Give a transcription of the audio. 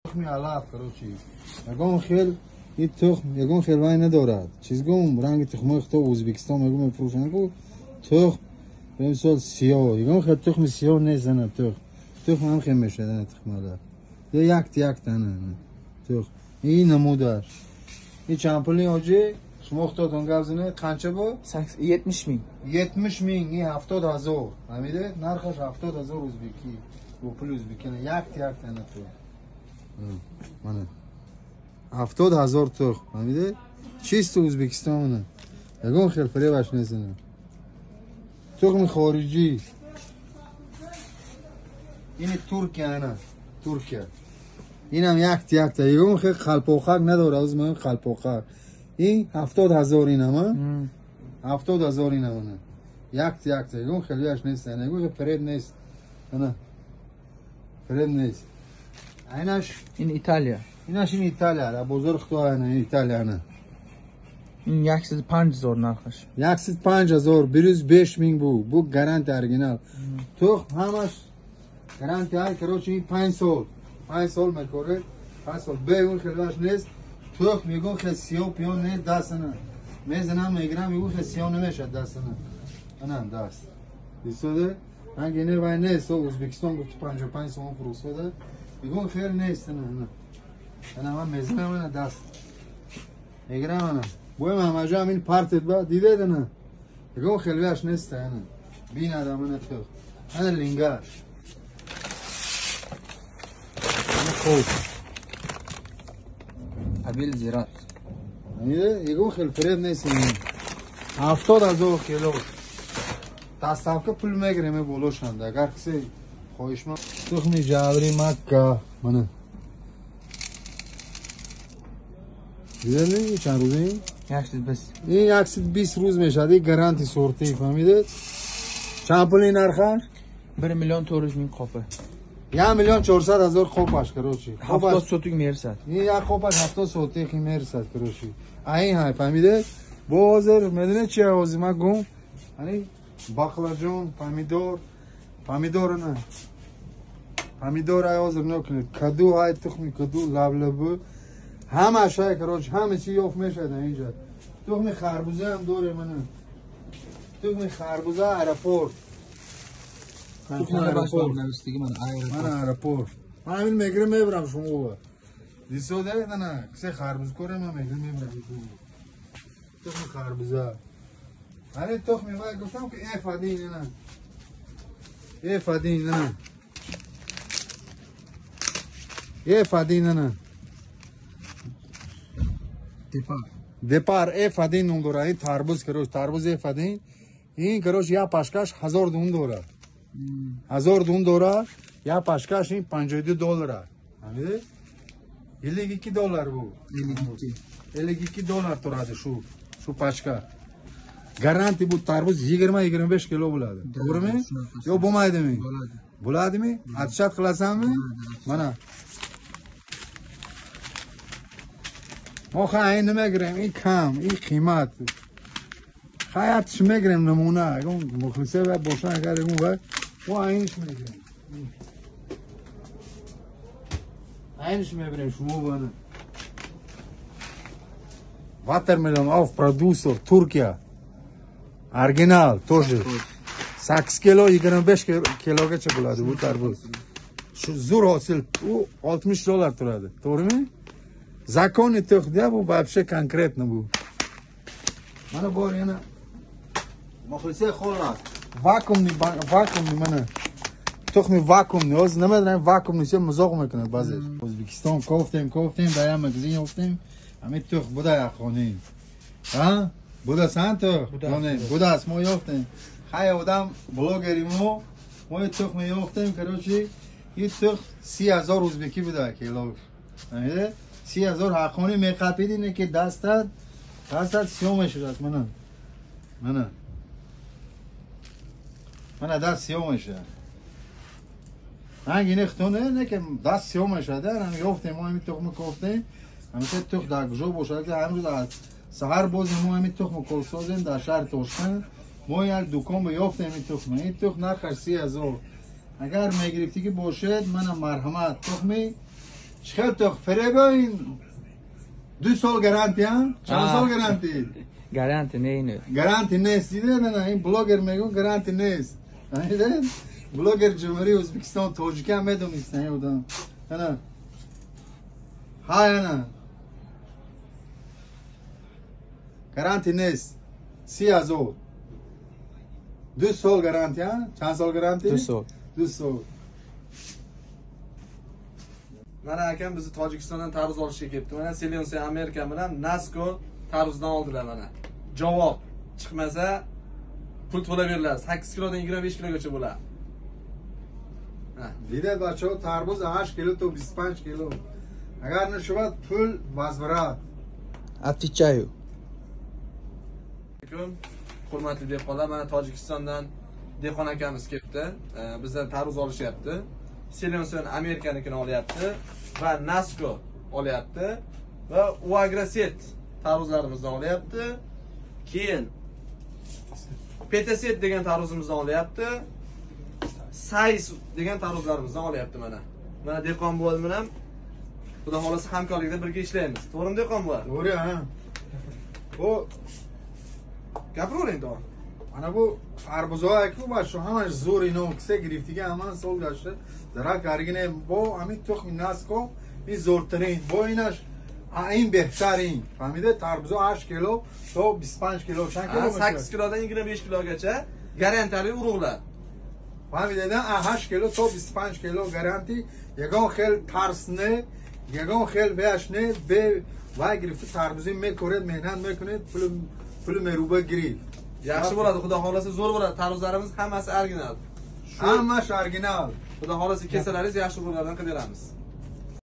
Тухми алаф, короче. Ягон хел ин тухм ягон хел вай надорад. Чиз гум ранги тухмои хто Ӯзбекистон мегум мефурӯшанд ку тухм мисол сиёҳ. Ягон хел тухми сиёҳ нест ана тухм. Тухм ҳам хел мешавад ана тухми алаф. Якта якта ана тухм. Ин намудаш. Ин чанд пули ҳоҷӣ? Шумо худатон гап занед қанча буд? 70 мing. 70 мing, ин 70 ҳазор. Фаҳмидед? Нархаш 70 ҳазор ӯзбекӣ. Бо пули ӯзбекӣ якта якта ана тухм. Мана 70 ҳазор тухм, фаҳмидед? Чисто Ӯзбекистон мана. Ягон хел фиребаш нест ана. Тухми хориҷӣ. Ини Туркия ана, Туркия. Инам якта якта. Ягон хел қалпоқак надорад, оз ман қалпоқак. Ин 70 ҳазор инам, 70 ҳазор инам ана. Якта якта. Ягон хелияш нест, ана ягон хел фиреб нест. Ана. Фиреб нест. Айнаш ин Италия. Инаш ин Италия, дар бозори Хитой ана Италия ана. Ин 105 ҳазор нархаш. 105 ҳазор, 105 мing бу. Бу гарантия оригинал. Тухм ҳамаш гарантия, короче, ин 5 сол. 5 сол мекоред, 5 сол. Бе он хелаш нест. Тухм мегӯн хел сиёҳ пиён нест дастана. Мезанам мегирам мегӯн хел сиёҳ намешад дастана. Ана даст. Дисоде? Ранги не вай нест, Ӯзбекистон гуфт 55 сомон фурӯхтада. Мегӯн хел нест ана. Ана ман мезанам ана даст. Мегирам ана. Бой Муҳаммадҷон ҳамин партед ба дидед ана. Мегӯн хелвияш нест ана. Бинадам ана тухм. Ана лингаш. Ана хоб. Абил зират. Ягон хел фиреб нест. 70 ҳазор кило. Доставка пул мегирем болошанд. Агар касе хоҳишманд. Тухми ҷаври Макка. Мана. Дидед чанд рӯз ин? 120. Ин 120 рӯз мешавад. Ин гаранти сорти, фаҳмидед? Чанд пул ин нархаш? 1 миллион 400 мing қопа. 1 миллион 400 ҳазор қопаш, короче. 70 сотик мерасад. Ин як қопаш 70 сотик мерасад, короче. Айн ҳай, фаҳмидед? Бо ҳозир медонед чи ҳозир ман гум? Ани бақлаҷон, помидор, помидор на. Помидор ай ҳозир накунед. Каду ҳай, тухми каду, лаблабу. Ҳамаш ҳай, короче, ҳама чи ёфт мешавад инҷа. Тухми харбуза ҳам дорем ана. Тухми харбуза аэропорт. Мана аэропорт. Ман ҳамин мегирам мебарам шумо. Дисоде ана, кисе харбузкоре ман мегирам мебарам. Тухми харбуза. Ани тухми вай гуфтам ки F1 ана. F1 ана. F1 ана. Депар. Депар F1 ном дорад. Ин тарбуз, короче, тарбуз F1. Ин, короче, як пашкаш 1000 дум дорад. 1000 дум дорад, як пашкаш ин 52 доллар. Фаҳмидед? 52 доллар бу. 52 доллар турadi shu pachka. Garanti bu tarvuz 20-25 kilo bo'ladi. To'g'rimi? Yo bo'lmaydimi? Bo'ladi. Bo'ladimi? Atchat qilasanmi? Mana. Мо хай nima giram, ин кам, ин qiymat. Hayat мегирем намуна, ягон мухлиса ва боша агар ягон ва мо айниш мегирем. Айниш мебирем шумо бана. Watermelon auf продюсер Туркия. Оригинал тоже. 8 kilo 25 kilogacha bo'ladi bu tarvuz. Shu zo'r hosil, u 60 dollar turadi. To'g'rimi? Законный tuxda bu вообще конкретно bu. Mana bor yana muxlisa xolos. Vakuumli, vakuumli mana. Tuxmi vakuumli. O'zi nima degan vakuumli desa muzoq mekунад ba'zi. O'zbekiston koftem, koftem, dayam magazin yoftем. Ҳамин тухм буда яхонӣ. Ҳа? Буда сан тухм? Буда аст, мо ёфтем. Хай одам блогери мо, мо ин тухм ёфтем, короче, ин тухм 30 ҳазор ӯзбекӣ буда кило. Фаҳмидед? 30 ҳазор ҳаққонӣ меқапидӣ, не ки дастат, дастат сиёҳ мешудааст, мана. Мана. Мана даст сиёҳ мешавад. Ранги не хто не ки даст сиёҳ мешавад. Ҳам ёфтем, мо ҳамин тухм кофтем. Ҳамин тухм дар куҷо бошад, ки ҳамрӯз аз саҳар боз мо ҳамин тухм колсозем дар шаҳри Тошканд. Мо як дукон ёфтем ин тухм. Ин тухм нархаш 30 ҳазор. Агар мегирифтӣ ки бошед, мана марҳамат, тухми Чхел то фребоин 2 сол гарантия? Чанд сол гарантия? Гарантия не ино. Гарантия нест. Диде на ин блогер мегӯ гарантия нест. Диде? Блогер Ҷумҳурии Ӯзбекистон тоҷикӣ ҳам медонист ин одам. Ана. Ҳай ана. Гарантия нест. 30 000. 2 сол гарантия? Чанд сол гарантия? 2 сол. 2 сол. Mana akam bizni Tojikistondan tarvuz olishga kelibdi. Mana Selensi Amerika bilan Nasco tarvuzdan oldilar mana. Javob chiqmasa pul to'lab beriladi. 8 kilodan 25 kilogacha bo'ladi. Дида бачаҳо тарбуз 8 кило то 25 кило. Агар нашавад пул возврат. Отвечаю. Alaykum. Hurmatli dehqonlar, mana Tojikistondan dehqon akamiz kelibdi. Bizdan tarvuz olishyapti. Selenson Amerikanikini olyapti va Nasco olyapti va Uagroset tarvuzlarimizdan olyapti. Keyin Petaset degan tarvuzimizdan olyapti. Sais degan tarvuzlarimizdan olyapti mana. Mana dehqon buva bilan Xudo xolasa hamkorlikda birga ishlaymiz. To'g'rimi dehqon buva? To'g'ri, ha. Bu gapiravering to'g'ri. Mana bu arbuzҳое ку бачаҳо ҳамаш зур ино киса гирифтига ҳаман сол гашта зарар каргине бо ҳамин тухми Наско ин зуртарин бо инаш ин беҳтарин. Фаҳмиде? Тарбузо 8 кило то 25 кило чанд кило мешавад? 8 килодан 25 килоgacha garantiyali urug'lar. Фаҳмиде? 8 кило то 25 кило гарантия, ягон хел тарс не, ягон хел веш не, бе вай гирифта тарбузи мекоред, меҳнат мекунед, пул меруба гирифт. Yaxshi bo'ladi, Xudo xolasa zo'r bo'ladi. Tarvuzlarimiz hammasi original. Hammasi original. Xudo xolasa kelsalaringiz yaxshi urug'lardan qilib beramiz.